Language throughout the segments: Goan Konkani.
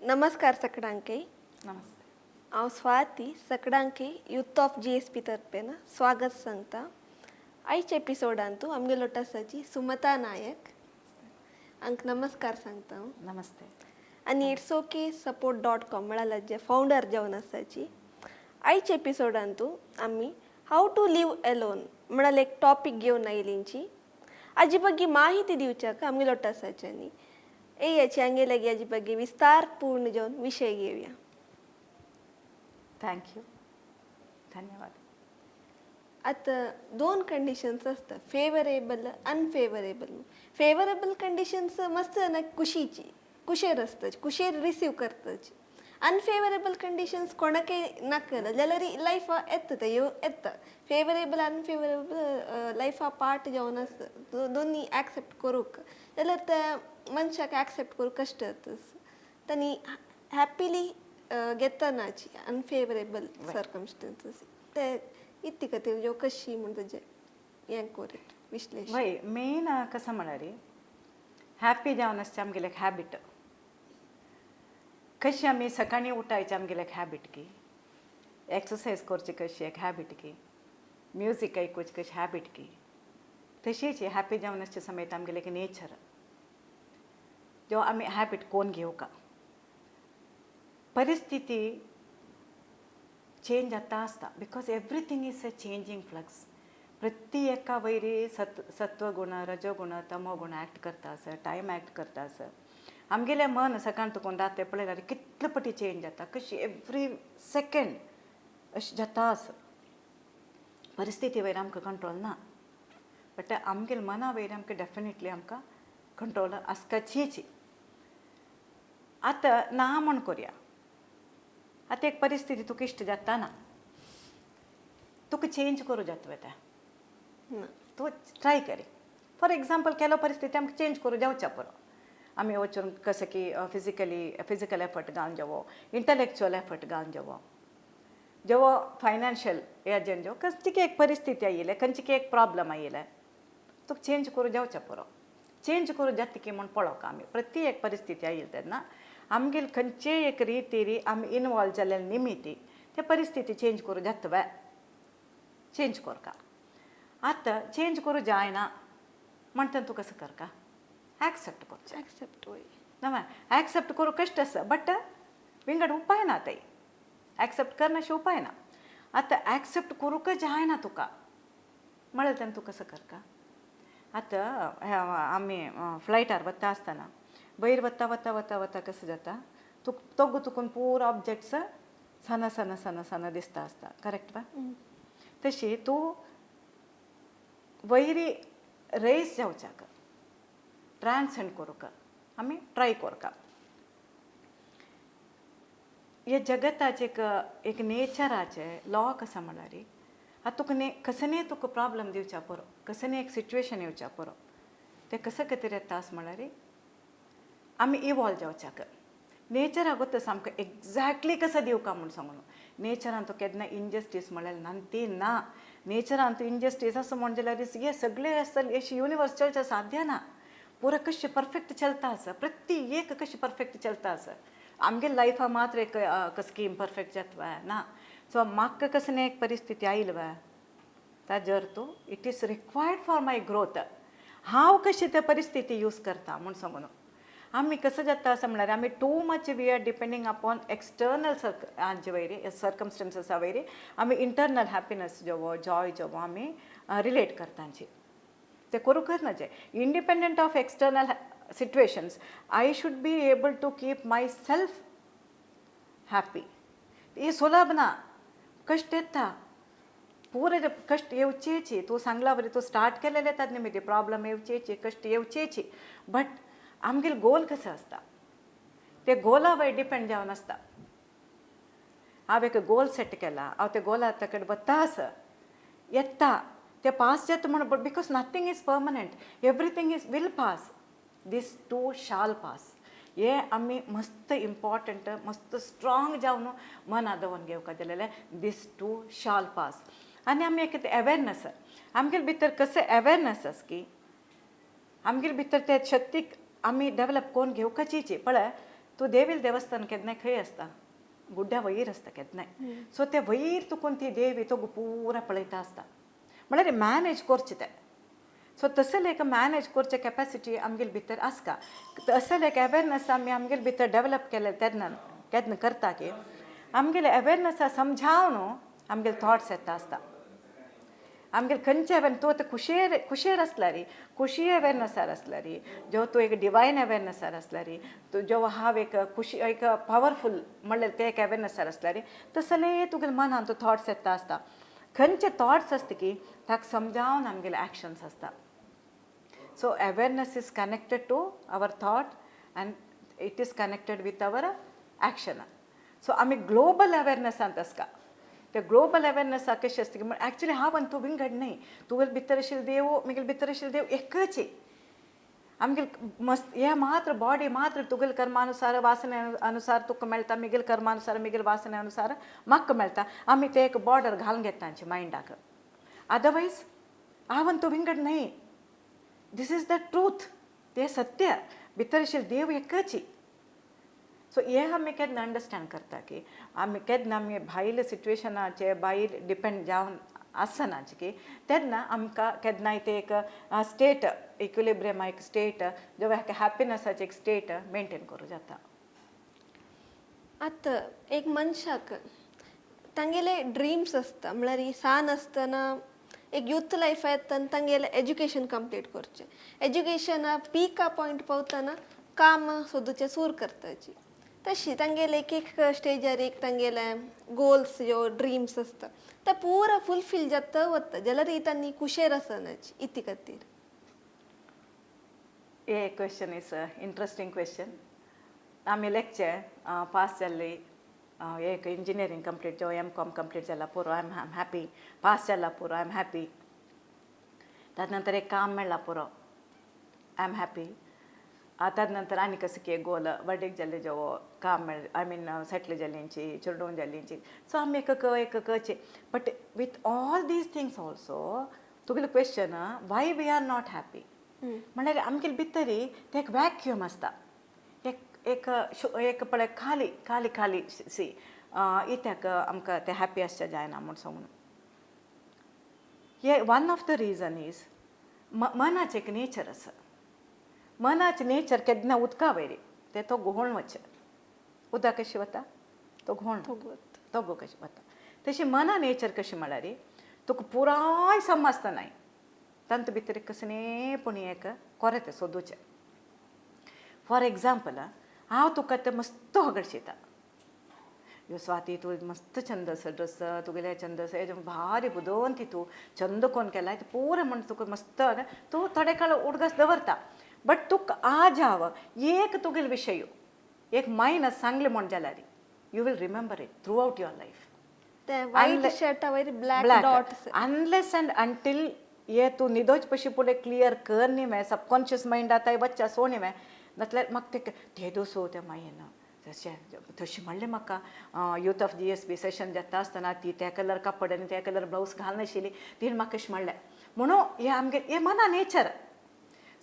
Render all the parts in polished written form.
नमस्कार सकडांके. नमस्ते. हांव स्वाती सकडांके युथ ऑफ जीएसपी तर्फेन स्वागत सांगता. आयच्या एपिसोडांतू आमगे लोटासाची सुमता नायक हांक नमस्कार सांगता हांव. नमस्ते. आनी It's Okay Support dot com म्हळ्यार जे फावंडर जावन आसाची. आयच्या एपिसोडांतू आमी हाव टू लिव्ह एलोन म्हळ्यार एक टॉपीक घेवन आयलींची. हाजी ಬಗ್ಗೆ माहिती दिवच्याक आमगे लोटासाच्यानी येयाची हांगे लागीं हाजी ಬಗ್ಗೆ विस्तारपूर्ण जावन विशय घेवया. Thank you, धन्यवाद. आतां दोन कंडिशन्स आसता, फेवरेबल, अनफेवरेबल. फेवरेबल कंडिशन्स मस्त ना कुशीची कुशेर आसता, कुशेर रिसीव करताची. अनफेवरेबल कंडिशन्स कोणाकय नाका जाल्यार लायफा येता ते येता. फेवरेबल, अनफेवरेबल लायफा पार्ट जावन आसता. दोनी एक्सेप्ट करूंक जाल्यार त्या मनशाक एक्सेप्ट करूंक कश्ट जाता. तांणी हॅपिली घेतनाची अनफेवरेबल सर्कमस्टन्सीस. ते इत्ती खातीर ज्यो कशी म्हण ताजें हें करीत विश्लेशण. वय, मेन कसं म्हळ्यार हॅप्पी जावन आसचें आमगेलें एक हॅबिट. कशी आमी सकाळीं उठायचें आमगेलें एक हॅबिट की, एक्सरसायज करची कशी एक हॅबिट की, म्युजीक आयकुची कशी हॅबिट की, तशीच हॅप्पी जावन आसचें समेत आमगेलें एक नेचर जो आमी हॅबिट कोन घेवका. परिस्थिती चेंज जाता आसता because everything is a changing flux. प्रति एका वयरी सत्वगुण, रजोगुण, तमोगुण एक्ट करता आसा, टायम एक्ट करता आसा. आमगेलें मन सकाळ तुका रात पळयल्यार कितले पटी चेंज जाता, कशी एवरी सेकेंड अशें जाता आसा. परिस्थिती वयर आमकां कंट्रोल ना, बट आमगेले मना वयर आमकां डेफिनेटली आमकां कंट्रोल आसकाचीच. आतां ना म्हण करया, आतां एक परिस्थिती तुका इश्ट जाता ना, तुका चेंज करूं जाता तें? ना. तूं ट्राय करी. फॉर एग्जाम्पल, केलो परिस्थिती आमकां चेंज करूं जावच्या पुरो. आमी वचून कशें की फिजिकल एफर्ट घालून जेवो, इंटलेक्चुअल एफर्ट घालून जेवो जेवो, फायनान्शियल हेजेन जेवो, खंयची एक परिस्थिती आयिल्ले, खंयची एक प्रॉब्लम आयिल्ले, तुका चेंज करूं जावचें पुरो. चेंज करूं जाता की म्हूण पळोवंक आमी प्रति एक परिस्थिती आयली तेन्ना आमगेले खंयचेय एक रितीरी आमी इनवॉल्व जाल्ले निमिती ते परिस्थिती चेंज करूं जाता वे चेंज करका. आतां चेंज करूं जायना म्हणटा, तूं कसो करका? एक्सेप्ट करचें. एक्सेप्ट, वय. ना, एक्सेप्ट करूं कश्ट आसा, बट विंगड उपाय ना थंय. एक्सेप्ट करनाशे उपाय ना. आतां एक्सेप्ट करूंक जायना तुका म्हळ्यार तेन्ना तूं कसो करका? आतां आमी फ्लायटार वता आसतना वयर वता वता वता वता कसं जाता, तुक तोगू तुकून पुरो ऑब्जेक्ट्स सान सान सान सान दिसता आसता, करेक्ट वा? तशी तूं वयरी रेस जावच्याक, ट्रान्सेंड करूंक आमी ट्राय करका. हे जगताचे एक एक नेचराचे लॉ कसा म्हळ्यार, आतां तुका न्ही कसलेय तुका प्रॉब्लम दिवच्या पुरो, कसलेय एक सिच्युएशन येवच्या पुरो, तें कसं खातीर येता आस म्हळ्यार आमी इवॉल्व जावच्याक. नेचराक गोत्ता सामकें एग्जॅक्टली कसो दिवका म्हूण सांगून. नेचरान तुका केन्ना इनजस्टीस म्हळ्यार ना ती ना. नेचरान तूं इनजस्टीस आसा म्हण जाल्यार हे सगळें आसतलें अशें युनिवर्स चलचें साध्य ना. पुरो कशें परफेक्ट चलता आसा, प्रति एक कशें परफेक्ट चलता आसा. आमगे लायफा मात्र एक कसकी इम्परफेक्ट जाता ना. सो म्हाका कसलें एक परिस्थिती आयली वा, ताजेर तूं it is required for my growth. हांव कशें त्या परिस्थिती यूज करता म्हूण सांगून. आमी कसं जाता असं म्हळ्यार आमी too much we are depending upon external सर्क हांचे वयर, सर्कमस्टन्सीसा वयर आमी इंटरनल हॅपिनस जेवो, जॉय जेवो आमी रिलेट करतांची. ते करूंकच नाचे. Independent of external situations, I should be able to keep myself happy. हे सुलभ ना, कश्ट येता पुरे कश्ट येवचेची. तूं सांगला बरें, तूं स्टार्ट केलेलें ताजे निमित्त प्रॉब्लम येवचेची, कश्ट येवचेची, बट आमगेले गोल कसो आसता ते गोला वयर डिपेंड जावन आसता. हांव एक गोल सेट केला, हांव त्या गोला कडेन वता आसा, येता ते पास जाता म्हण, because nothing is permanent, everything is will pass, this too shall pass. हे आमी मस्त इम्पॉर्टंट, मस्त स्ट्रॉंग जावन मना दवरून घेवपाक जालेलें, this too shall pass. आनी आमी एक अवेरनस आमगेले भितर कसं अवेरनस आसा की आमगेले भितर ते शक्तीक आमी डेवलप करून घेवपाचीच. पळय, तूं देवील देवस्थान केन्नाय खंय आसता, गुड्ड्या वयर आसता केन्नाय. सो ते वयर तुकून ती देवी तो पुरा पळयता आसता, म्हळ्यार मॅनेज करचें तें. सो तसले एक मॅनेज करचे कॅपेसिटी आमगेले भितर आसता, तसले एक अवेरनस आमी आमगेले भितर डेवलप केले तेन्ना केन्ना करता की आमगेले अवेरनसा समजावन आमगेले थॉट्स येता आसता. आमगेले खंयचे अवेरनस तूं आतां खुशेर खुशेर आसल्यार, खुशी अवेरनसार आसल्यार, जेव तूं एक डिवायन अवेरनसार आसल्यार, तूं जेव हांव एक खुशी एक पावरफूल म्हणल्यार ते एक अवेरनसार आसल्यार, तसले तुगेले मनान तूं थॉट्स येता आसता. खंयचे थॉट्स आसता की ताका समजावन आमगेले एक्शन्स आसता. So awareness is connected to our thought and it is connected with our action. So आमी ग्लोबल अवेरनसांत आसता. ते ग्लोबल अवेरनस कशें आसता की एक्चुली हांव आनी तूं विंगड न्हय, तुगेले भितर आशिल्ले देव म्हगेले भितर आशिल्ले देव एकच. आमगेले मस्त हे मात्र बॉडी मात्र तुगेले कर्मानुसार वासने अनुसार तुका मेळटा, म्हगेले कर्मानुसार म्हगेले वासने अनुसार म्हाका मेळटा. आमी ते एक बॉर्डर घालून घेता आमच्या मायंडाक. अदरवायज हांव आनी तूं विंगड न्हय. This is the truth, ते सत्य. भितर आशिल्ले देव एकच. सो हे आमी केन्ना अंडरस्टँड करता की आमी केन्ना आमी भायले सिट्युएशनाचे भायर डिपेंड जावन आसना की तेन्ना आमकां केन्नाय ते एक स्टेट इक्विलिब्रियम एक स्टेट जेव्हा हॅपिनसाचे एक स्टेट मेंटेन करूं जाता. आतां एक मनशाक तांगेले ड्रीम्स आसता, म्हळ्यार सान आसतना एक यूथ लायफ येता तांगेलें एज्युकेशन कंप्लीट करचें, एज्युकेशना पीका पॉयंट पावतना काम सोदूचें सूर करताची, तशी तांगेले एक एक स्टेजार एक तांगेले गोल्स ज्यो ड्रीम्स आसता ते पुरा फुलफील जाता वता जाल्यार तांणी कुशेर आसनाची इती खातीर. हे question is interesting question. आमी लेक्चर पास जाल्ली, एक इंजिनियरींग कंप्लीट जावं, एम कॉम कंप्लीट जाला पुरो, I am happy. पास जाला पुरो, I am happy. ताजे नंतर एक काम मेळ्ळां पुरो, I am happy. ताजे नंतर आनी कसं की गोल बड्डेक जाल्ले जेव काम मेळ, I mean settle जाल्यांची, चेडूं जाल्यांची. सो आमी एक एक कचे, but with all these things also तुगेलो question why we are not happy म्हणल्यार आमगेले भितरी ते एक वॅक्यूम आसता, एक एक एक पळय खाली खाली खाली सी इत्याक आमकां तें हॅपी आसचें जायना म्हूण सांगून. हे one of the reason is मनाचें एक नेचर आसा. मनाचें नेचर केन्ना उदका वयर तें तो घोळ वचें, उदक कशें वता तो घोळ तो कशें वता, तशें मना नेचर कशें म्हळ्यार तुका पुराय समजता नाय, तांतू भितर कसलें पूण एक कोरें सोदूचें. फॉर एग्जाम्पल, हांव तुका तें मस्त होगडशिता, यो स्वाती तूं मस्त चंद आसा ड्रेस तुगेले चंद आसा हेजें भारी बुदवंत तूं चंद कोन केलाय तें पुरो म्हण तुका मस्त तूं थोडे काळ उडगास दवरता, बट तुका आज हांव एक तुगेले विशय एक मायनस सांगलें म्हण जाल्यार you will remember it throughout your life. ते वायट शर्टा वयर black dots. Unless and until ये तूं निदोच पशी फुडें क्लियर कर न्ही मे सबकॉन्शियस मायंड आतां वच्चा सो न्ही मे नातल्यार म्हाका ते ते दोसो त्या मायेन तशें तशें म्हणलें म्हाका youth of GSB session जाता आसतना ती त्या कलर कापड आनी त्या कलर ब्लावज घालनाशिल्ली, तिणें म्हाका कशें म्हणलें म्हणून. हें आमगे हें मना नेचर.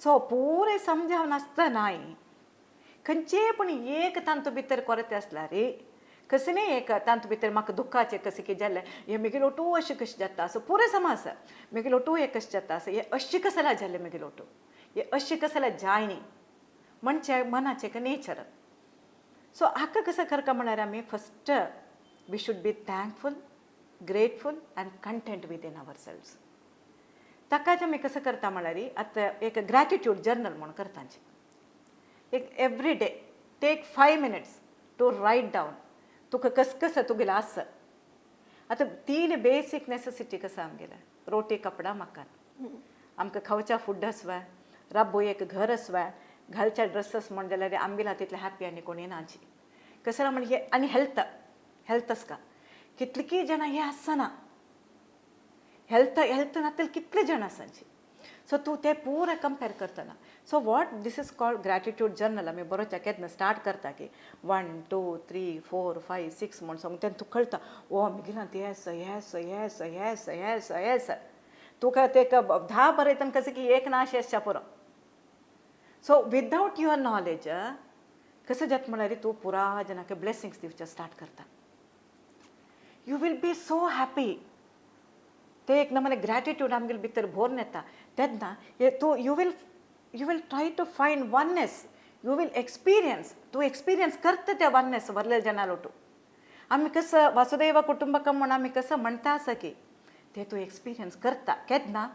सो पुरें समजावन आसतनाय खंयचेय पूण एक तांतू भितर कोरते आसल्यार कसलें एक तांतू भितर म्हाका दुख्खाचें कशें कितें जालें, हें म्हगेलो ओटू अशें कशें जाता असो पुरें समाज म्हगेलो ओटू हें कशें जाता असो हें अशें कसल्या जालें म्हगेलो ओटू हें अशें कसल्या जाय न्ही म्हणचे मनाचें एक नेचर. सो हाका कसो करता म्हळ्यार आमी first we should be thankful, grateful and content within ourselves. ताकाच आमी कसो करता म्हळ्यार आतां एक ग्रॅटिट्यूड जर्नल म्हूण करता. एक every day take 5 minutes to write down तुका कस कसं तुगेलें आसा. आतां तीन बेसीक नेसेसिटी कसं आमगेलें रोटी कपडा मकान, आमकां खावच्या फूड आसवाय, राबो एक घर आसवाय, घालच्या ड्रेसीस म्हण जाल्यार आमगेल्या तितलें हॅपी आनी कोणी नाची कसं म्हण हे. आनी हेल्थ, हेल्थ आसका कितलीं जाणां हें आसना, हेल्थ हेल्थ नातल्यार कितले जाण आसाची. सो तूं तें पुरा कंपेर करतना, so what this is called gratitude journal. आमी बरोवच्या केन्ना स्टार्ट करता की 1 2 3 4 5 6 म्हण सांगून तेन्ना तुका कळटा, ओ म्हगेल्यान तें आसा, हें आसा, हें आसा, हें आसा, हें आसा, हें आसा. तुका ते 10 बरयतना कशें की एक ना अशें आसच्या पुरो. सो विदावट your knowledge कसं जाता म्हळ्यार तूं पुरा जनाक ब्लेसिंग्स दिवचे स्टार्ट करता. You will be so happy. ते एक नमूने ग्रॅटिट्यूड आमगेले भितर भरून येता तेन्ना तूं you will try to find oneness. You will experience, तूं एक्सपिरियन्स करता ते वननेस वरले जनां लोटू. आमी कसं वासुदेव कुटुंबकम म्हूण आमी कसं म्हणटा आसा की ते तूं एक्सपिरियन्स करता केन्ना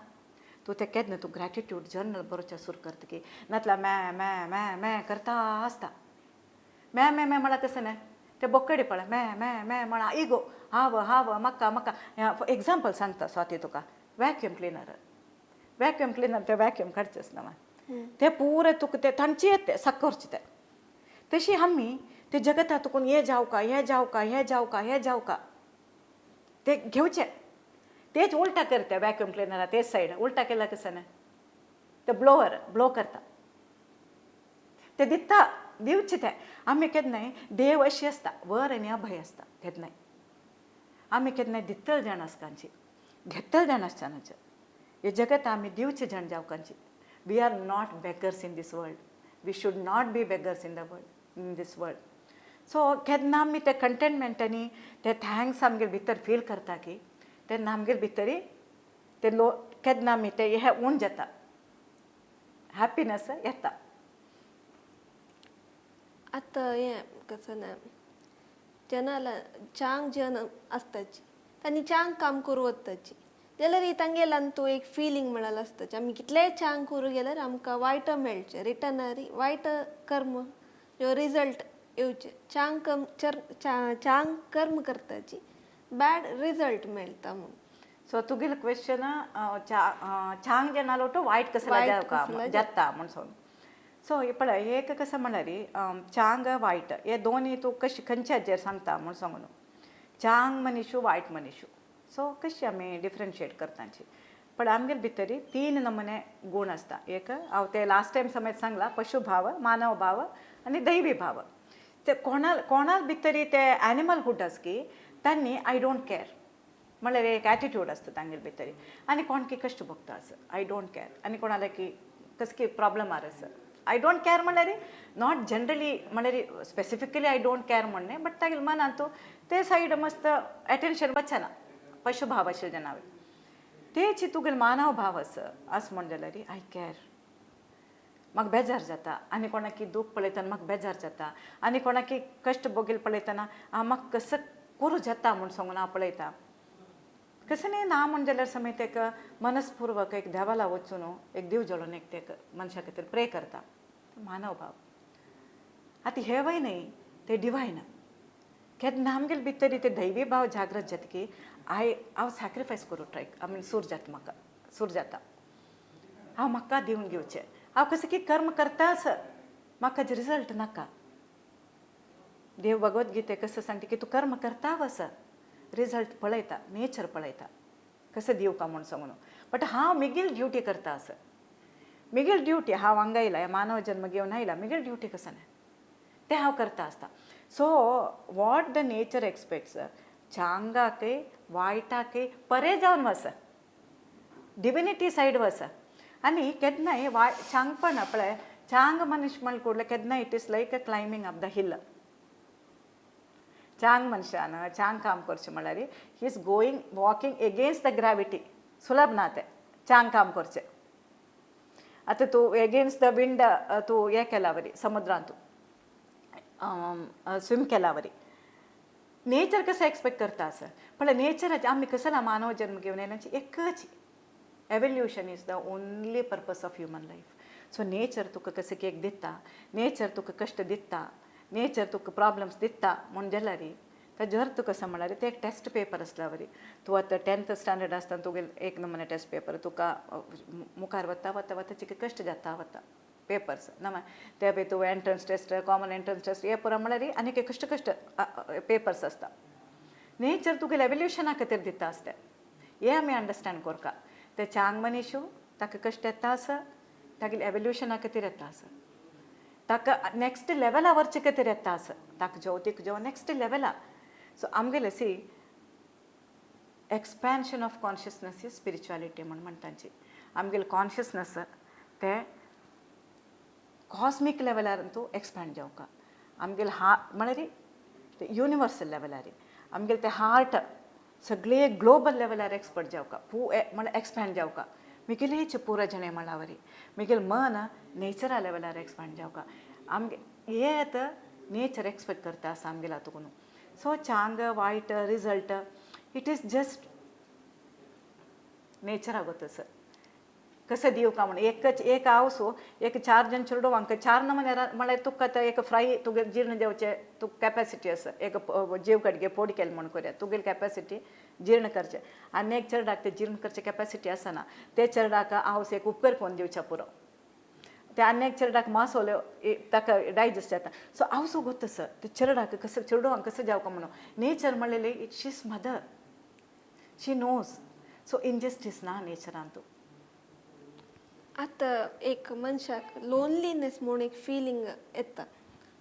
तूं तें केन्ना तूं ग्रॅटिट्यूड जर्नल बरोवचें सुरू करता की नातल्यार मॅ मॅ मॅ मॅ करता आसता. मॅ मॅ मॅ म्हळ्यार कसं न्हय ते बोकडे पळय मॅ मॅ मॅ म्हळ्यार इगो हांव हांव म्हाका म्हाका. एग्जाम्पल सांगता स्वाती तुका, वॅक्यूम क्लिनर. वॅक्यूम क्लिनर ते वॅक्यूम काडचेच ना ते पुरे तुका ते तांचे येते साकरचे ते. तशी आमी ते जगता तुकून हे जावका हे जावका हे जावका हे जावका ते घेवचे तेच उल्टा करता. वॅक्यूम क्लिनरा तेच सायड उल्टा केला कसं न्हय ते ब्लोवर ब्लो करता ते दिता दिवचे ते. आमी केन्नाय देव अशी आसता वर आनी अभय आसता केन्नाय आमी केन्नाय दितल जाण आसकांची घेतल जाण आसचानाचे. हे जगत आमी दिवचे जाण जावकांची. We are not beggars in this world. We should not be beggars in the world, in this world. So केन्ना आमी ते कंटेनमेंट आनी ते thanks आमगेर भितर फील करता की तेन्ना आमगेर भितरी ते लो केन्ना आमी ते हे उण जाता, हॅपिनस येता. आतां हें कसं ना जनाला चांग जन आसताची तांणी चांग काम करूं वताची जाल्यार तांगेल्यान तो एक फिलींग म्हळ्यार आसताची आमी कितलेंय चांग करूं गेल्यार आमकां वायट मेळचें रिटर्नारी वायट कर्म जो रिजल्ट येवचे चांग कम चर चांग कर्म करताची बॅड रिजल्ट मेळटा म्हूण. सो तुगेलो क्वेश्चन चांग जनालो लोटो वायट कसला जावका जाता म्हूण सांग. सो पळय एक कसं म्हळ्यार चांग वायट हे दोनूय तूं कशें खंयच्या हाजेर सांगता म्हूण सांग न्हू. चांग मनीशू वायट मनीशू सो कशी आमी डिफरन्शिएट करताची पण आमगेर भितरी तीन नमुने गूण आसता. एक हांव ते लास्ट टायम समज सांगला पशुभाव, मानव भाव आनी दैवी भाव. ते कोणा कोणा भितरी ते एनिमल हुड आस की तांणी I don't care म्हळ्यार एक एटिट्यूड आसता तांगेर भितरी आनी कोण की कश्ट भोगता आस I don't care आनी कोणाला की कसली की प्रॉब्लम आर आस I don't care म्हळ्यार not generally म्हळ्यार स्पेसिफिकली I don't care म्हण न्हय बट तागेले मनांतू ते सायड मस्त एटेन्शन वचना पशुभाव आशिल्ले जनावर. तेच तुगेले मानव भाव आस आस म्हण जाल्यार I care म्हाका बेजार जाता आनी कोणाकी दूख पळयतना म्हाका बेजार जाता आनी कोणाकी कश्ट भोगेल पळयतना हांव म्हाका कसं करूं जाता म्हूण सांगून हांव पळयता. कसं न्ही ना म्हण जाल्यार समेत एक मनस्पुर्वक एक देवाला वचून एक देव जळोवन एक ते मनशा खातीर प्रे करता मानव भाव. आतां हेवय न्हय ते डिवायन केन्ना आमगेले भितरी ते दैवी भाव जागृत जाता की I हांव सॅक्रिफायस करूं ट्राय I mean सूर जाता म्हाका सूर जाता हांव म्हाका दिवन घेवचें हांव कसं की कर्म करताच म्हाका रिजल्ट नाका. देव भगवद्गीते कसं सांगता की तूं कर्म करता वस रिजल्ट पळयता नेचर पळयता कसं दिवका म्हूण सांगून बट हांव मिगेल ड्युटी करता आस मिगेल ड्युटी हांव हांगा येयला मानव जन्म घेवन आयला मिगेल ड्युटी कसं न्हय तें हांव करता आसता. So what the nature expects चांगाकय वायटाकय परे जावन वस डिविनिटी सायड वस आनी केन्नाय वाय चांगपण पळय चांग मनीस म्हण కూडले केन्ना it is like a climbing up the hill. चांग मनशान चांग काम करचें म्हळ्यार he is going walking against the gravity. सुलभ ना तें चांग काम करचें. आतां तूं एगेन्स्ट the wind तूं हें केला वरी समुद्रांत तूं स्विम केला वरी नेचर कसं एक्सपेक्ट करता आसा पण नेचराचे आमी कसं मानव जन्म घेवन येयला एकच evolution is the only purpose of human life. So nature तुका कसं की एक दिता नेचर तुका कश्ट दिता नेचर तुका प्रॉब्लम्स दिता म्हूण जाल्यार ताजें अर्थ कसो म्हळ्यार ते एक टेस्ट पेपर आसल्या वरी तूं आतां टेंथ स्टँडर्ड आसतना तुगेले एक नमुने टेस्ट पेपर तुका मुखार वता वता वता चिके कश्ट जाता वता पेपर्स ना ते मागीर तूं entrance test common entrance test हे पुरो म्हळ्यार आनीक कश्ट कश्ट पेपर्स आसता. नेचर तुगेले एवल्युशना खातीर दिता आसता हें आमी अंडरस्टँड करका. ते चांग मनीशू ताका कश्ट येता आसा तागेले एवल्युशना खातीर येता आसा ताका नॅक्स्ट लेवला व्हरचे खातीर येता आसा ताका जेव तिका जेव नॅक्स्ट लेवला. सो आमगेले see expansion of consciousness is spirituality म्हूण म्हणटाची आमगेले कॉन्शियसनस ते कॉस्मीक लेवलार तूं एक्सपांड जावका. आमगेले हा म्हळ्यार ते युनिवर्सल लेवलार आमगेले ते हार्ट सगळे ग्लोबल लेवलार एक्सपर्ट जावका पू म्हळ्यार एक्सपॅन्ड जावका मिगेलेच पुरा जणे म्हळ्यावरी मिगेले मन नेचरा लेवलार एक्सपांड जावका आमगे हे आतां नेचर एक्सपेक्ट करता आसा आमगेल्या तुकून. सो चांग वायट रिजल्ट it is just नेचरा गोतस कसं दिवका म्हणून एकच एक आवसो एक चार जण चेडवांक चार नमूने म्हळ्यार तुका आतां एक फ्राय तुगे जीर्ण जावचे तुका कॅपॅसिटी आसा एक जीव कडगे पोड केलें म्हण करुया तुगेली कॅपॅसिटी जीर्ण करचें आनी एक चेरडाक ते जीर्ण करचे कॅपॅसिटी आसना ते चेरडाक आवस एक उपकर कोन्न दिवच्या पुरो ते आनी एक चेरडाक मासोल्यो ताका डायजस्ट जाता. सो आवसो गोतस ते चेरडाक कसं चेडवांक कसं जावका म्हणून nature म्हणलेले it she's mother she knows. So injustice ना नेचरांतू. आतां एक मनशाक लोनलीनेस म्हूण एक फिलींग येता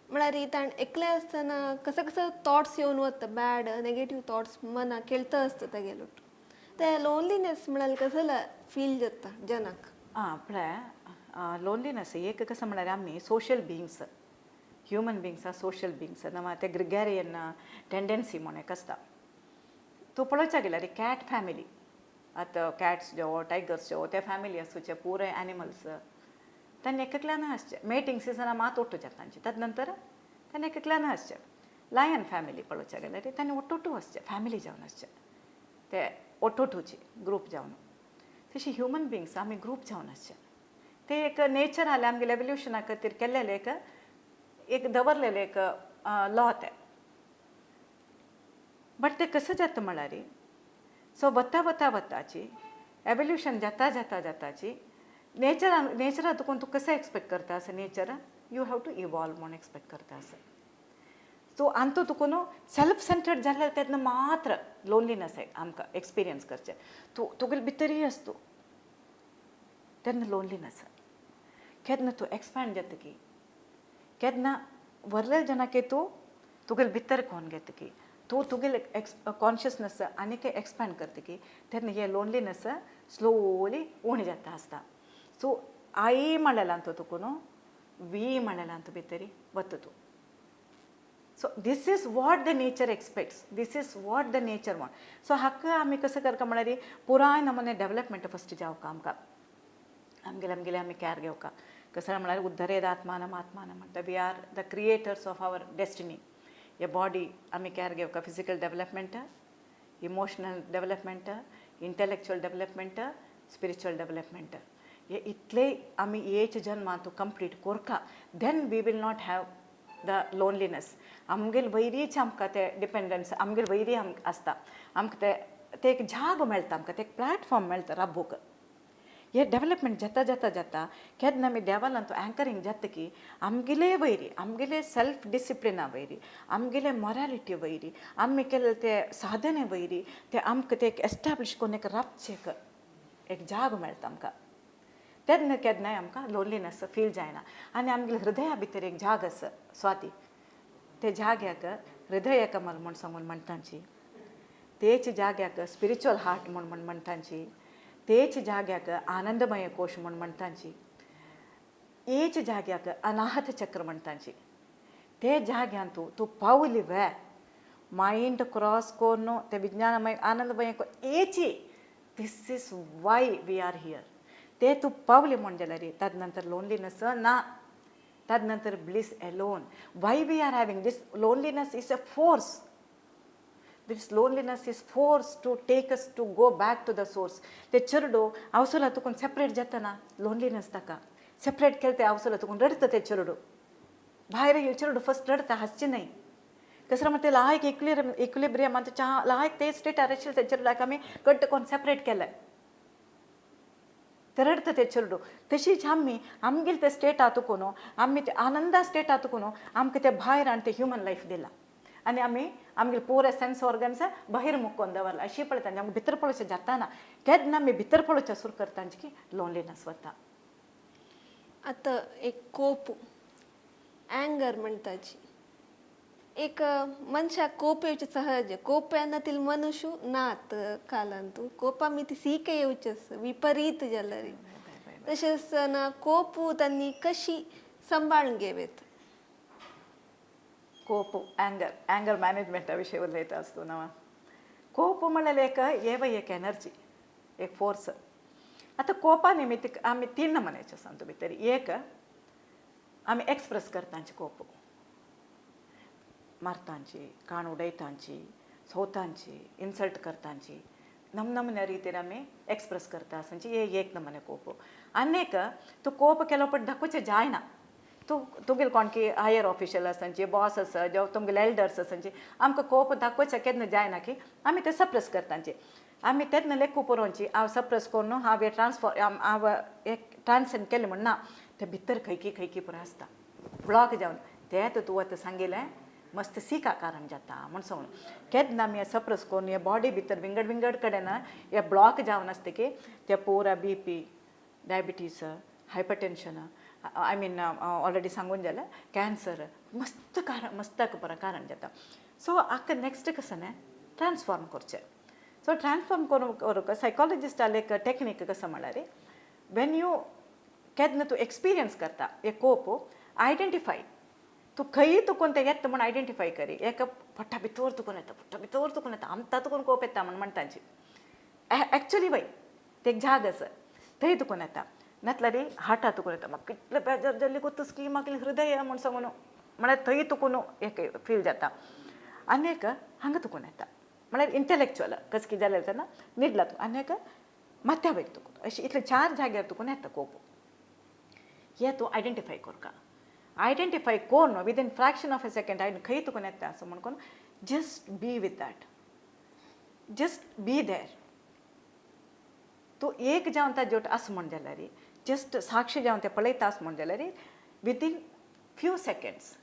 म्हळ्यार ताणें एकलें आसतना कसो कसो थॉट्स येवन वता बॅड नेगेटीव थॉट्स मनाक खेळता आसता तेगेलो ते लोनलीनेस म्हळ्यार कसो फील जाता जनाक? आं पळय लोनलीनेस एक कसं म्हळ्यार आमी social beings human beings are social beings नवा ते ग्रिगेरियन टेंडन्सी म्हूण एक आसता. तूं पळोवच्या गेल्यार कॅट फॅमिली आतां कॅट्स ज्यो टायगर्स ज्यो ते फॅमिली आसूचे पुराय एनिमल्स तांणी एकल्यान आसचे मेटींग सिजना मात ओट्टू जाता तांची तद नंतर तांणी एकल्यान आसचे. लायन फॅमिली पळोवच्या गेल्यार तांणी ओट्टोटू आसचे फॅमिली जावन आसचे ते ओट्टोटूची ग्रूप जावन. तशी ह्युमन बिंग्स आमी ग्रूप जावन आसचे ते एक नेचर आले आमगेले एवल्युशना खातीर केल्लेले एक एक दवरलेले एक लॉ ते. बट ते कसं जाता म्हळ्यार सो वता वता वताची एवल्युशन जाता जाता जाताची नेचरान नेचरा तुका तूं कसं एक्सपेक्ट करता आसा nature you have to evolve म्हूण एक्सपेक्ट करता आसा. सो आनी तुका न्हू सेल्फ सेंटर्ड जाल्यार तेन्ना मात्र लोनलीनस आमकां एक्सपिरियन्स करचें तूं तुगेले भितरय आसतू तेन्ना लोनलीनस केन्ना तूं एक्सपांड जाता की केन्ना व्हडले जनाके तूं तुगेले भितर कोन घेता की तूं तुगेले एक्स कॉन्शियसनस आनीक एक्सपांड करता की तेन्ना हे लोनलीनस स्लोली उणें जाता आसता. सो आई म्हणलें तूं तुका न्हू वी म्हणलें तूं भितरी वता तूं. So this is what the nature expects this is what the nature want. So हाका आमी कसं करता म्हळ्यार पुराय नमुने डेवलपमेंट फस्ट जावका आमकां आमगेले आमगेले आमी कॅर घेवका कसं म्हळ्यार उद्धरेद आत्मानम आत्मानम म्हणटा we are the creators of our destiny. हे बॉडी आमी care घेवका physical development emotional development intellectual development spiritual development हे इतले आमी एच जन्मांत कंप्लीट कोरका then we will not have the loneliness. आमगेले वयरीच आमकां ते डिपेंडन्स आमगेले वयरी आमकां आसता आमकां ते ते एक जागो मेळटा आमकां ते एक प्लॅटफॉर्म मेळटा राबूक. हे डेवलपमेंट जाता जाता जाता केन्ना आमी देवालान तो एंकरींग जाता की आमगेले वयरी आमगेले सेल्फ डिसिप्लिना वयरी आमगेले मोरालिटी वयरी आमी केल्ले ते साधने वयरी ते आमकां ते एक एस्टाब्लीश करून एक राबचें एक जागो मेळटा आमकां तेन्ना केन्नाय आमकां लोनलीनस फील जायना. आनी आमगेले हृदया भितर एक जाग आसा स्वाती ते जाग्याक हृदय कमल म्हूण सांगून म्हणटांची तेच जाग्याक स्पिरिच्युअल हार्ट म्हूण म्हण म्हणटांची तेच जाग्याक आनंदमय कोश म्हूण म्हणटांची एच जाग्याक अनाहत चक्र म्हणटांची ते जाग्यान तूं तूं पावली वे मायंड क्रॉस करून ते विज्ञानमय आनंदमय Aichi this is why we are here. ते तूं पावली म्हूण जाल्यार तद नंतर लोनलीनस ना तद नंतर bliss alone. Why we are having this loneliness is a force. This loneliness is force to take us to go back to the source. ते चेडू आवसला तुकून सेपरेट जाता लोनलीनस ताका सेपरेट केलें ते आवसला तुकून रडटा ते चेडू भायर हे चेडू फस्ट रडटा हांसचें न्हय कसं म्हणटा ते लायक इक्विलिब्रियम आनी च्या लायक ते स्टेटार आशिल्ले ते चेडूक आमी कट्ट कोन्न सेपरेट केलें ते रडटा ते चेडू. तशीच आमी आमगेले ते स्टेटा तुकून आमी ते आनंदा स्टेटा तुकून आमकां ते भायर आनी ते ह्युमन लायफ दिलां आनी आमी आमगेले पुरे सेन्स ऑर्गन्स बहिर्मुख कोन्न दवरला अशी पळयता आमकां भितर पळोवचें जाता ना केन्ना आमी भितर पळोवचें सुरू करता की लोनलीनस वता. आतां एक कोप अँगर म्हणटाची एक मनशाक कोप येवचें सहज कोप येना मनुष्य नात कालांतू कोपा ಮಿತಿ सीके येवचें विपरीत जाल्यार तशेंच ना कोप तांणी कशी सांबाळून घेवेत? कोप, अँगर, अँगर मॅनेजमेंटा विशीं उलयता आसतना कोप म्हणल्यार एक एव एक एनर्जी, एक फोर्स. आतां कोपा निमित्त आमी तीन नमुन्याचे आसा भितर. एक आमी एक्सप्रेस करतांची कोप, मारतांची, काण उडयतांची, सोतांची, इन्सल्ट करतांची, नम नमन्या रितीन आमी एक्सप्रेस करता आसांची, हे एक नमुने कोप. आनी एक तूं कोप केलो पण दाखोवचें जायना. तूं तुगेले कोणकी हायर ऑफिशियल आसांची, बॉस आसा, जावं तुमगेले एल्डर्स आसांची, आमकां कोप दाखोवचें केन्ना जायना की आमी ते सप्रेस करतांची. आमी तेन्ना लेखू पुरोवची हांव सप्रेस करून हांव हे ट्रान्सफॉर हांव एक ट्रान्सेंड केलें म्हण ना, ते भितर खंयकी खंयकी पुरो आसता ब्लॉक जावन. तें तूं आतां सांगिलें मस्त सीका कारण जाता म्हण सांगून केन्ना आमी सप्रेस करून हे बॉडी भितर विंगड विंगड कडेन हे ब्लॉक जावन आसता की ते पुरा BP, diabetes, hypertension, I mean already सांगून जालें, कॅन्सर मस्त कारण, मस्ताक बरें कारण जाता. सो आतां नेक्स्ट कसं न्ही ट्रान्सफॉर्म करचें. सो ट्रान्सफॉर्म करूंक करूंक सायकोलॉजिस्टाले एक टॅक्नीक कसं म्हणल्यार, वेन you केन्ना तूं एक्सपिरियन्स करता एक कोप, आयडेंटिफाय तूं खंय तुकून तें येता म्हूण आयडेंटिफाय करी. एक पोटा भितर तुकून येता, पोटा भितर तुकून येता, आमकां तुकून कोप येता म्हण म्हणटाची, एक्चुली वय ते एक जाग आसा थंय तुकून येता. नातल्यार हार्टा तुकून येता, म्हाका कितलें बेजार जाल्ली कोत्तूस की म्हाका हृदय म्हूण सांगून, म्हळ्यार थंय तुकून एक फील जाता. आनी एक हांगा तुकून येता म्हळ्यार इंटलेक्चुअल कस कितें जालें तेन्ना न्हिदला तूं. आनी एक माथ्या वयर तुकून, अशें इतले चार जाग्यार तुकून येता कोप. हे तूं आयडेंटिफाय करका. आयडेंटिफाय कोन्न within fraction of a second I खंय तुकून येता असो म्हण कोन्न just be with that, just be there. तूं एक जावन ताजे आस म्हण जाल्यार, जस्ट साक्षी जावन तें पळयता आस म्हण जाल्यार, विदीन फ्यू सेकेंड्स,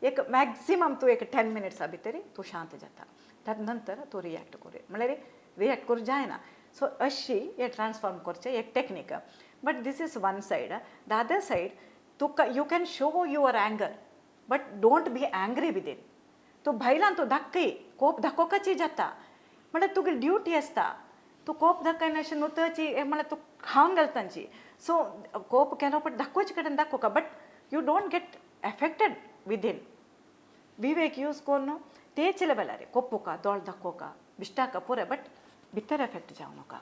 एक मॅक्झिमम तूं एक 10 मिनिट्सा भितर तूं शांत जाता. ताजे नंतर तूं रिएक्ट करूं, म्हणल्यार रिएक्ट करूं जायना. सो अशी हे ट्रान्सफॉर्म करचें एक technique. But this is one side. The other side, तुका you can show your anger but don't be angry within. तूं भायल्यान तूं दाखय, कोप दाखोवपाची जाता, म्हणल्यार तुगे ड्युटी आसता. तूं कोप दाखयना अशें नुतची म्हणल्यार तूं खावन घालता तांची. सो कोप केलो बट दाखोवचे कडेन दाखोवका, but you don't get affected within. Vivek use करून तेच लेवलार कोप्पुका, दोळ दाखोवका, बिश्टाका पुरो, बट भितर एफेक्ट जावं नाका.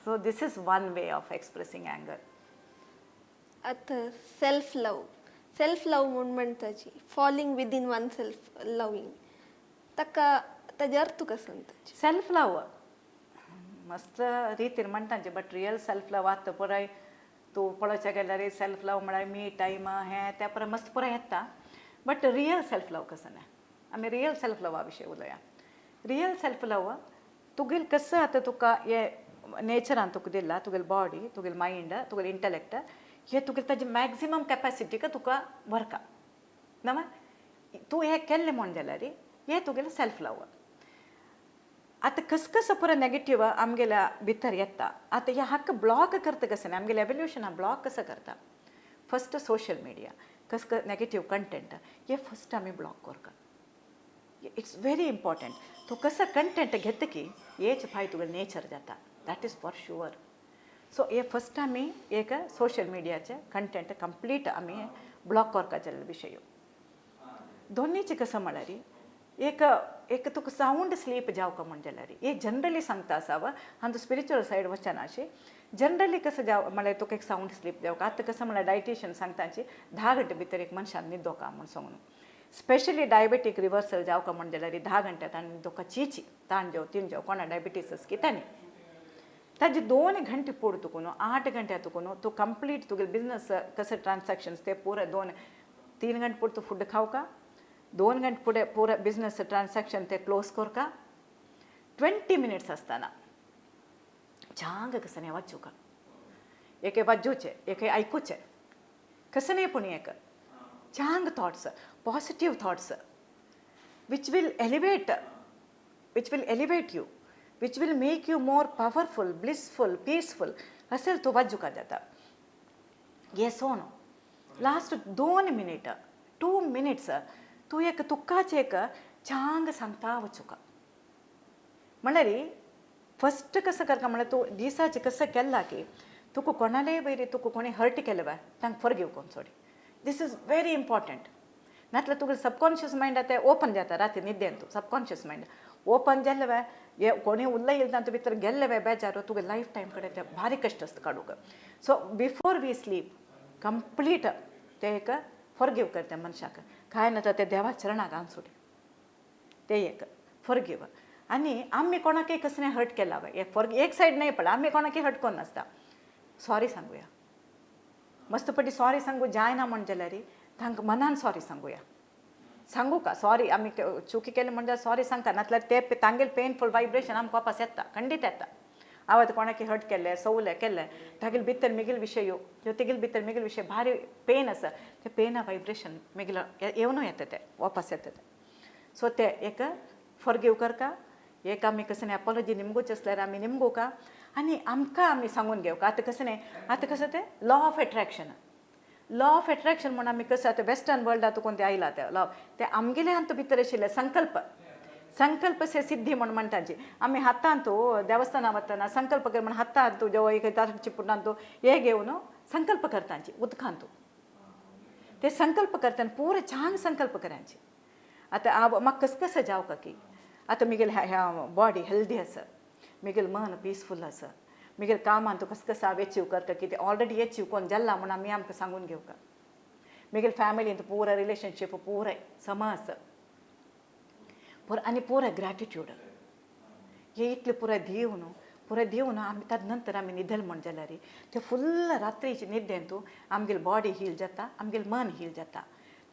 So this is one way of expressing anger. आतां सेल्फ लव, सेल्फ लव म्हूण म्हणटाची falling within one self loving, ताका ताजे अर्थ कसो ताचे? सेल्फ लव मस्त रितीन म्हणटांचे, बट रियल सेल्फ लव आतां पुराय तूं पळोवच्या गेल्यार सेल्फ लव म्हळ्यार मी टायम हें तें पुराय मस्त पुराय येता. बट रियल सेल्फ लव कसं ना, आमी रियल सेल्फ लवा विशीं उलोवया. रियल सेल्फ लव तुगेल कसं आतां तुका हे नेचरान तुका दिला, तुगेली बॉडी, तुगेली मायंड, तुगेली इंटलेक्ट, हे तुगेली ताजी मॅक्झिमम कॅपॅसिटीक तुका व्हरका ना, तूं हें केल्लें म्हण जाल्यार हें तुगेलें सेल्फ लव. आतां कस कसं पुरो नेगेटीव आमगेल्या भितर येता, आतां ह्या हाका ब्लॉक करता कसं न्ही, आमगेल्या एवोल्युशना ब्लॉक कसं करता? फस्ट सोशल मिडिया कस नेगेटीव कंटेंट हे फस्ट आमी ब्लॉक करता. It's very important. तूं कसो कंटेंट घेता की हेच फाय तुगेलें नेचर जाता, that is for sure. So हे फस्ट आमी एक सोशल मिडियाचे कंटेंट कंप्लीट आमी ब्लॉक करपाचे विशय. दोन्हीचे कसं म्हळ्यार एक एक तुका सावंड स्लीप जावका म्हण जाल्यार, हे जनरली सांगता आसा हांव, स्पिरिच्युअल सायड वचना अशी. जनरली कसं जाव म्हळ्यार तुका एक सावंड स्लीप जावका. आतां कसं म्हळ्यार डायटिशियन सांगता 10 घंटे भितर एक मनशान न्हिदोका म्हण सांगून. स्पेशली डायबेटीक रिवर्सल जावका म्हण जाल्यार 10 घंटे ताणें न्हिदोका चीची ताण जेव तीन जेव कोणा डायबिटीस आस की ताणें ताजे 2 घंटे पुरो तुका न्हू 8 घंटे तुका न्हू तूं कंप्लीट तुगेले बिजनस कसं ट्रान्सॅक्शन्स ते पुरो 2-3 घंटे पुरो तूं फूड खावका, 2 घंटे फुडें पुरो बिजनस ट्रान्सॅक्शन ते क्लोज करका. 20 मिनिट्स आसतना चांग कसं वाचूका, एक वाजूचें एक आयकुचें कसं न्ही, पूण एक चांग thoughts, positive thoughts which will elevate you, which will make you more powerful, blissful, peaceful असेल तूं वाजुका जाता. हे सोन लास्ट 2 मिनीट, 2 मिनिट्स तूं एक तुकाच एक चांग सांगता वचुका. म्हणल्यार फस्ट कसं करता म्हणल्यार तूं दिसाचें कसं केलां की तुका कोणालेय वयर तुका कोणी हर्ट केलें बाय तांकां फॉरगीव करून सोडी. This is very important. नातल्यार तुगेलें सबकॉन्शियस मायंड आतां ओपन जाता राती न्हिदेंतू सबकॉन्शियस मायंड ओपन जालें वे हे कोणूय उलयले तातूंत भितर गेल्ले वे बेजार तुगे लायफ टायम कडेन ते भारी कश्ट आसता काडूंक. So before we sleep complete ते एक फॉरगीव करता मनशाक, कांय ना ते देवा चरणाक आनसुडी ते एक फॉरगीव. आनी आमी कोणाकय कसलें हर्ट केला वे एक फॉर एक सायड न्हय पळय आमी कोणाकय हर्ट कोन्न नासता, सॉरी सांगुया मस्त पटी सॉरी सांगू जायना म्हण जाल्यार तांकां मनान सॉरी सांगुया, सांगू का सॉरी आमी चुकी केली म्हण जाल्यार सॉरी सांगता, नातल्यार ते तांगेले पेनफूल वायब्रेशन आमकां वापस येता, खंडीत येता. हांव आतां कोणाकी हर्ट केल्लें सवलें केल्लें तागेले भितर मिगेल विशय यो तेगेले भितर मिगेल विशय भारी पेन आसा, ते पेना वायब्रेशन मिगेलो येवनू येता ते वापस येता ते. सो ते एक फॉरगीव करका, एक आमी कसं न्ही एपोलॉजी निमगूच आसल्यार आमी निमगूका आनी आमकां आमी सांगून घेवका. आतां कसं न्ही आतां कसं तें law of attraction, law of attraction म्हूण आमी कसं आतां वेस्टर्न वर्ल्डांत तुका तें आयलां तें लॉ, तें आमगेले हातूंत भितर आशिल्लें संकल्प, संकल्प से सिद्धी म्हूण म्हणटाची. आमी हातांत देवस्थाना वतना संकल्प कर म्हण हातांत जो एक चिपुटांत हे घेवन संकल्प करतांची उदकांत ते संकल्प करतना पुरो छान संकल्प करायचे. आतां हांव म्हाका कस कसं जावका की आतां म्हगेलें ह्या बॉडी हेल्दी आसा, म्हगेलें मन पिसफूल आसा, म्हगेलें कामान तूं कस कसं हांव एचीव करता की तें ऑलरेडी एचीव कोन्न जालां म्हूण आमी आमकां सांगून घेवका. म्हगेलें फॅमिलींत पुरो रिलेशनशीप पुराय समा आसा पुरो आनी पुराय ग्रॅटिट्यूड हे इतलें पुराय दिवन पुराय दिवन आमी ताजे नंतर आमी न्हिदले म्हण जाल्यार ते फुल्ल रात्रीचे न्हिदेंतू आमगेली बॉडी हील जाता, आमगेलें मन हील जाता.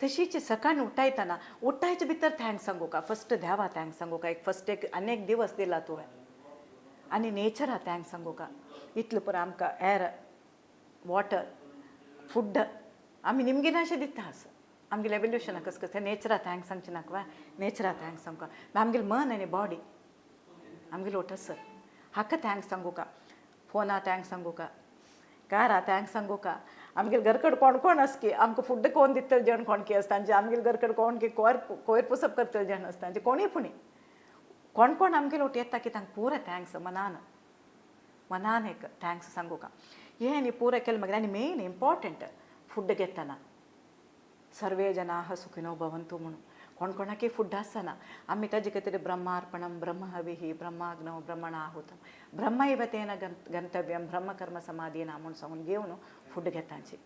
तशीच सकाळीं उठायतना उठायचे भितर thanks सांगूका, फस्ट देवा thanks सांगूका, एक फस्ट एक आनी एक दिवस दिला तुवें, आनी नेचरा thanks सांगूका, इतलें पुरो आमकां एर वॉटर फूड आमी निमगिनाशें दिता आसा आमगेलें एवल्युशना कस कसं नेचरा thanks सांगचें नाका वा नेचरा thanks सांगूका. आमगेलें मन आनी बॉडी आमगेलो ओटस हाका thanks सांगूका, फोना thanks सांगूका, कारा thanks सांगूका, आमगेले घरकड कोण कोण आसकी आमकां फूड कोण दितले जेवण कोणकी आसता आमचे आमगेले घरकड कोण की कोयर कोयर पुसप करतले जेवण आसता आमचे कोणूय पुणी कोण कोण आमगेले वट येता की तांकां पुरो thanks मनान मनान एक thanks सांगूका. हें आनी पुरो केलें मागीर आनी मेन इम्पॉर्टंट फूड घेतना सर्वे जनाः सुखिनो भवन्तु म्हणून कोण कोणाकय फूड आसना आमी ताजे खातीर ब्रह्मार्पणम ब्रह्महविः ब्रह्माग्नौ ब्रह्मणाहुतं ब्रह्मैव तेन गंतव्यं ब्रह्मकर्म समाधीना म्हूण सांगून घेवन फूड घेताची.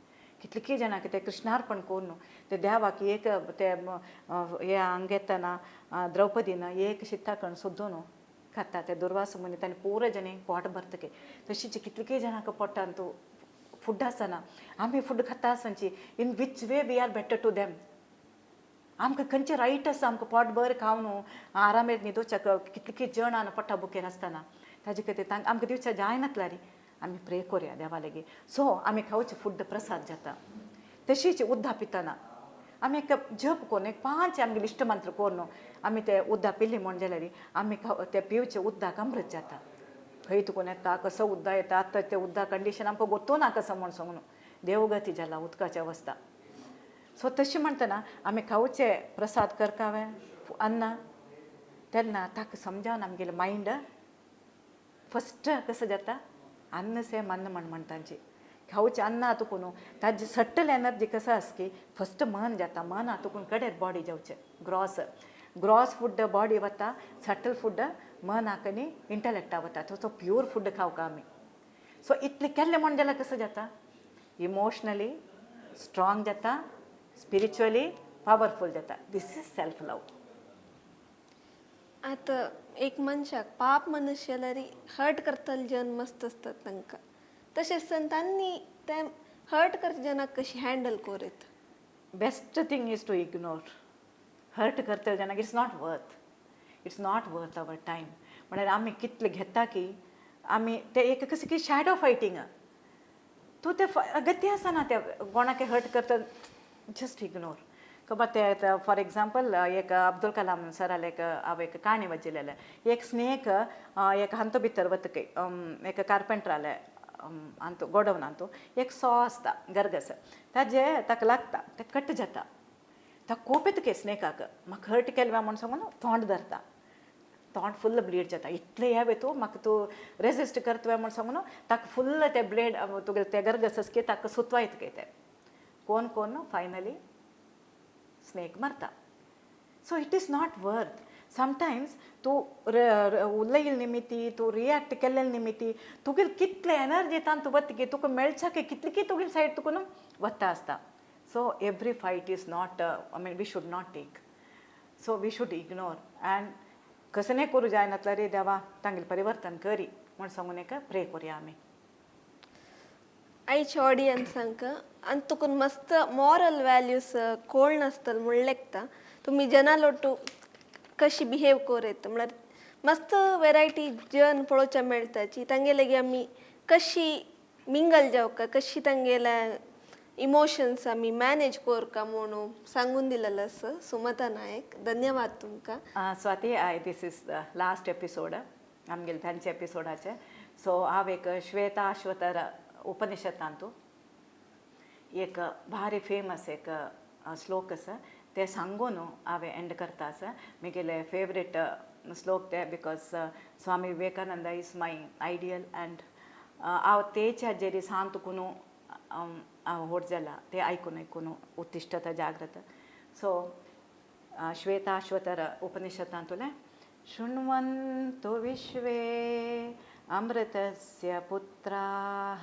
कितलीं जाणां ते कृष्णार्पण करून ते देवाक एक ते हे हांग घेतना द्रौपदीन एक शिताकण सोदून खाता ते दुर्वास मुनी ताणें पुरो जणे पोट भरतके. तशीच कितलीं जाणांक पोटांत फूड आसना आमी फूड खाता आसची in which way we are better to them. आमकां खंयचें रायट आसा आमकां पोट भर खावन आरामेत न्हिदोवच्याक कितलीं जणां पोटा बुकेर आसतना ताजे खातीर तांकां आमकां दिवच्या जायनातल्यार आमी प्रे कोरया देवा लागीं. सो आमी खावचें फूड प्रसाद जाता. तशीच उद्दा पितना आमी एक जप करून एक 5 आमगेले इश्ट मंत्र करून आमी ते उद्दा पिली म्हण जाल्यार आमी ते पिवचे उद्दाक अमृत जाता. खंय तुकून येता कसो उद्दा येता आतां ते उद्दा कंडिशन आमकां गोत्तो ना कसो म्हूण सांगून देवगती जाला उदकाची अवस्था. सो तशें म्हणटना आमी खावचे प्रसाद करकावे अन्न तेन्ना ताका समजावन आमगेलें मायंड फस्ट कसो जाता अन्न से मन म्हण म्हणटांची खावचें अन्न तुकून ताजी सटल एनर्जी कसो आसा की फस्ट मन जाता, मन तुकून कडेर बॉडी जावचें ग्रॉस ग्रॉस फूड बॉडी वता, सटल फूड मनाक आनी इंटलेक्टा वता. तो प्योर फूड खावका आमी. सो इतलें केल्लें म्हण जाल्यार कसो जाता इमोशनली स्ट्रॉंग जाता, स्पिरिच्युअली पावरफूल जाता. This is self love. आतां एक मनशाक पाप मनुष्य जाल्यार हर्ट करतले जन मस्त आसतात तांकां, तशेंच तांणी ते हर्ट करचे जनाक कशी हँडल करीत? Best thing is to ignore. Hurt करतले जेन्ना it's not worth, it's not worth our time. म्हळ्यार आमी कितले घेता की आमी ते एक कशें की शॅडो फायटींग तूं ते गती आसना ते कोणाक हर्ट करता जस्ट इग्नोर. खबर ते फॉर एग्जाम्पल एक अब्दुल कलाम सराले एक हांव एक काणी वाचिल्लें. एक स्नेक एक हांतो भितर वतकय एक कार्पेंटराले हांतू गोडोवन हांतू एक सो आसता गरगस ताजे ताका लागता ते कट जाता. ताका कोप येता के स्नेकाक म्हाका हर्ट केलें म्हूण सांगून तोंड धरता, तोंड फुल्ल ब्लीड जाता. इतलें हें तूं म्हाका तूं रेजिस्ट करता म्हूण सांगून ताका फुल्ल ते ब्लेड तुगेले ते गरगस की ताका सुतवायत के ते कोन कोन फायनली स्नेक मरता. So it is not worth. Sometimes तूं उलयल निमित्ती, तूं रिएक्ट केल्ले निमित्ती तुगेली कितले एनर्जी तांतू वतकी तुका मेळच्याक कितली की तुगेली सायड तुका न्हू वता आसता. So every fight is not, I mean, we should not take. So we should ignore and कसने करूं जायनातल्यार रे देवा तांगेलें परिवर्तन करी म्हूण सांगून एक प्रे करुया आमी. आयच्या ऑडियन्सांक आनी तुका मस्त मॉरल व्हॅल्यूज कोण नासतल म्हूण लेखता. तुमी जनालोटू कशी बिहेव कर येता म्हळ्यार मस्त वेरायटी जन पळोवच्या मेळटाची, तांगे लागीं आमी कशी मिंगल जावका, कशी तांगेल्या इमोशन्स आमी मॅनेज करका म्हणून सांगून दिलेलं आसा सुमता नायक. धन्यवाद तुमकां. Swati, I this is the last episode आमगेले तांचे एपिसोडाचे. सो हांव एक श्वेता अश्वतर उपनिषदांतू एक भारी फेमस एक श्लोक आसा, ते सांगून हांवें एंड करता आसा. म्हगेले फेवरेट श्लोक ते, because Swami Vivekananda is my ideal and हांव तेच्या जेरी सांत तुकून हांव व्हड जाला, ते आयकून आयकून उत्तिश्ठत जाग्रत. सो श्वेताश्वतर उपनिषदांतुलें, शृण्वन्तु विश्वे अमृतस्य पुत्राः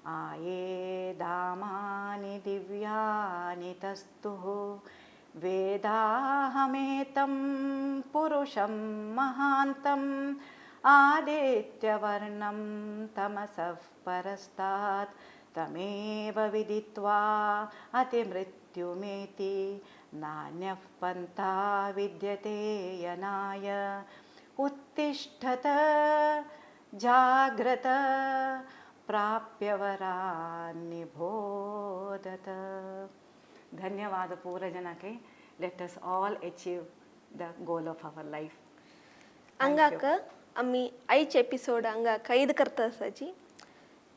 आये धामानि दिव्यानि तस्तुः वेदाहमेतं पुरुषं महान्तम् आदित्यवर्णं तमसः परस्तात् तमेव विदित्वा अतिमृत्युमेति नान्यः पन्था विद्यते यनाय. उत्तिष्ठत जाग्रत प्राप्य वरान्निबोधत. धन्यवाद पूरा जनके. Let us all achieve the goal of our life. हंगाक आमी आयचे एपिसोड हांगा कैद करता आसाची.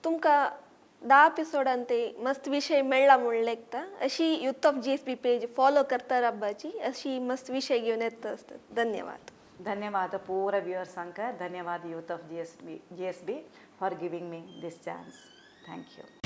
तुमकां 10 एपिसोडान ते मस्त विशय मेळ्ळा म्हूण लेखता. अशी Youth of GSB page follow करता राबपाची, अशी मस्त विशय घेवन येता आसतात. धन्यवाद. धन्यवाद पूरा व्यूअर्सांक. धन्यवाद Youth of GSB for giving me this chance. Thank you.